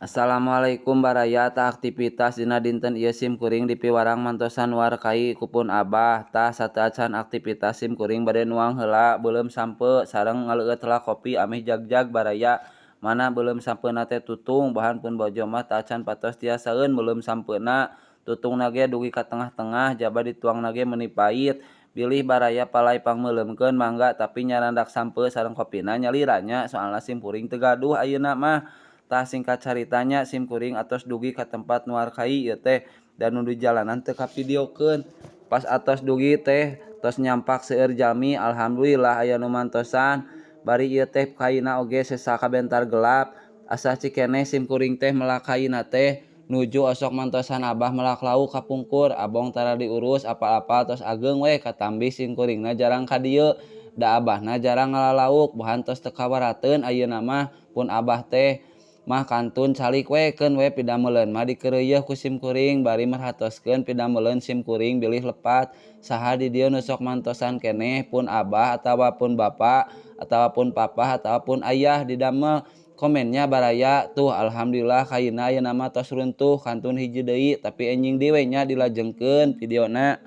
Assalamualaikum baraya. Tah, aktivitas dina dinten ieu sim kuring dipiwarang mantosan nuar kai ku pun abah. Tah, sateuacan aktivitas sim kuring bade nuang heula beuleum sampeu sareng ngaleueut heula kopi ameh jagjag, baraya. Mana beuleum sampeuna teh tutung, bohan pun bojo mah teu acan patos tiasaeun beuleum sampeuna. Tutungna ge dugi ka tengah-tengah, jaba dituangna ge meuni pait. Bilih baraya palay pangmeuleumkeun mangga, tapi nyarandak sampeu sareng kopina nyalira nya, soalna sim kuring teu gaduh ayeuna mah. Tah, singkat carita nya, sim kuring atos dugi ka tempat nuar kai ieu teh, da nu di jalanan teu kavideokeun. Pas atos dugi teh tos nyampak seueur jalmi, alhamdulillah aya nu mantosan. Bari ieu teh kaina oge sesa kabentar gelap. Asa cikeneh sim kuring teh melak kaina teh nuju osok mantosan abah melak lauk kapungkur. Abong tara diurus apal-apal tos ageng we, katambi sim kuringna jarang ka dieu da abahna jarang ngalalauk, bohan tos teu kawarateun ayeuna mah pun abah teh mah kantun calik we, keun we pidameleun mah dikeureuyeun ku sim kuring bari merhatoskeun pidameleun sim kuring bilih lepat. Saha di dieu nu sok mantosan keneh pun abah atawa pun bapa atawa pun papah atawa pun ayah didamel? Komen nya, baraya. Tuh, alhamdulillah kaina ayeuna mah tos runtuh, kantun hiji deui, tapi enjing deui we nya dilajengkeun videona.